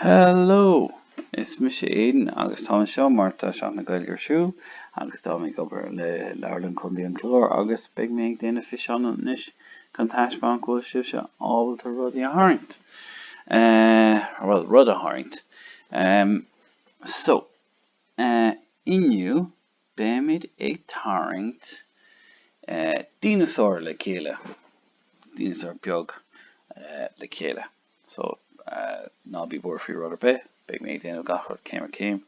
Hello! Is mise Aidan agus táim anseo mar tá Seachtain na Gaeilge ar siúl agus táim ag obair le Leabharlann Chontae an Chláir agus beidh mé ag déanamh físeán anois chun taispeáint go bhfuil sibhse ábalta rudaí a tharraingt. Bhuel, rud a tharraingt. So, inniu beimid ag tarraingt dineasár le chéile. Dineasár beag le chéile. So, ná bí buartha faoi rud ar bith, beidh mé ag déanamh gach rud céim ar chéim.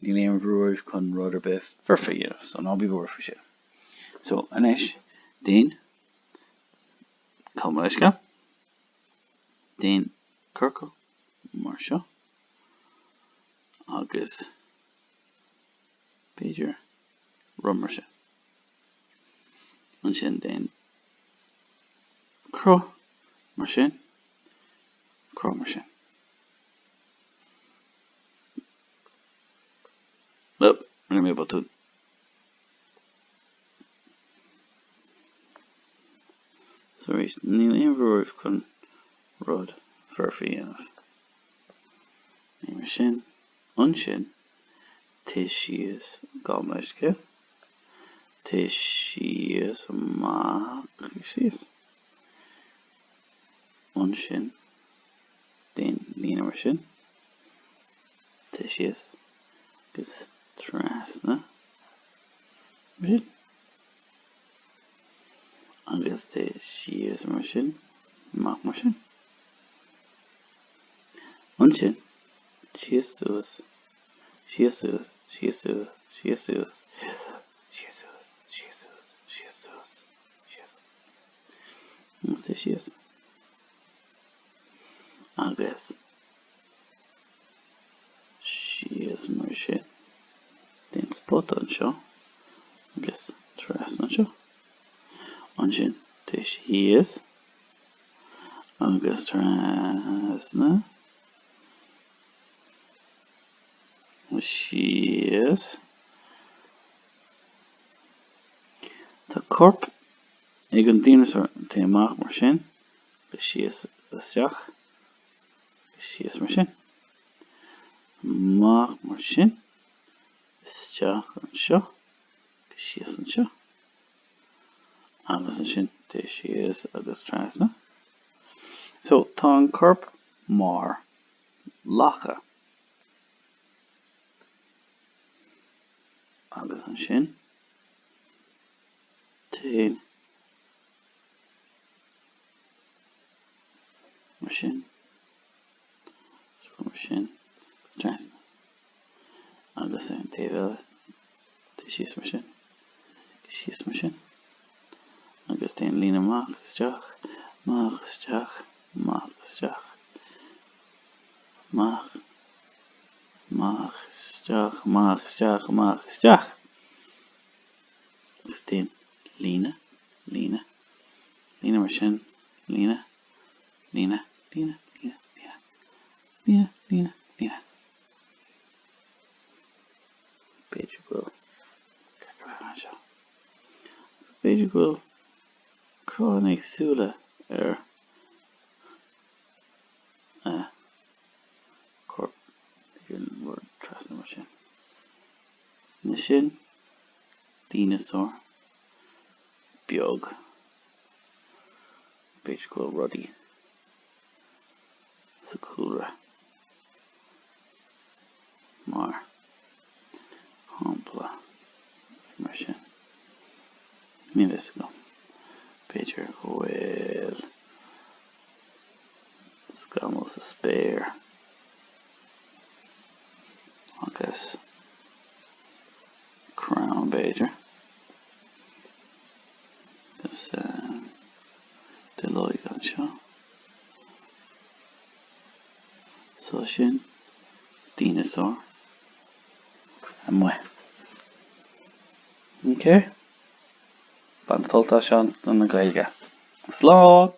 Níl aon bhrú oraibh chun rud ar bith foirfe a dhéanamh, so ná bí buartha faoi sin. So, anois, déan, gabh mo leithscéal, déan ciorcal mar seo, agus b'fhéidir rud mar sin. Ansin déan cruth mar sin, cruth mar sin. Oop, rinne mé botún. So arís, níl aon bhrú oraibh chun rud foirfe a dhéanamh. Ní mar sin. Ansin, téigh síos, gabh mo leithscéal. Téigh síos, amach agus síos. Ansin, déan líne mar sin. Téigh síos agus trasna mar sin. Agus téigh síos mar sin, amach mar sin. Ansin, síos suas, síos suas, síos suas, síos suas, síos suas, síos suas, síos suas, síos suas, síos. Agus síos mar sin. Déan spota anseo agus trasna anseo. Ansin téigh síos agus trasna síos. Tá corp ag an dineasár, téigh amach mar sin, agus síos isteach, agus síos mar sin. Amach mar sin, isteach anseo, agus síos anseo. Agus ansin téigh síos agus trasna. So, tá an corp mar lacha. Agus ansin téann mar sin, mar sin, trasna. Agus ar an taobh eile, téigh síos mar sin, síos mar sin. Agus déan líne amach, isteach, amach, isteach, amach, isteach. Amach, amach, isteach, amach, isteach, amach, isteach. Agus déan líne, líne, líne mar sin, líne, líne, líne, líne, líne, líne, líne, líne. B'fhéidir go bhfuil anseo. B'fhéidir go bhfuil cruthanna éagsúla ar a corp rud trasna mar sin. Ansin dineasár beag. B'fhéidir go bhfuil rudaí sa chúlra mar shampla mar sin. Níl a fhios agam. B'fhéidir go bhfuil scamall sa spéir agus crann b'fhéidir agus duilleoig anseo. So sin dineasár amuigh. Ok? Bain sult as Seachtain na Gaeilge. Slán!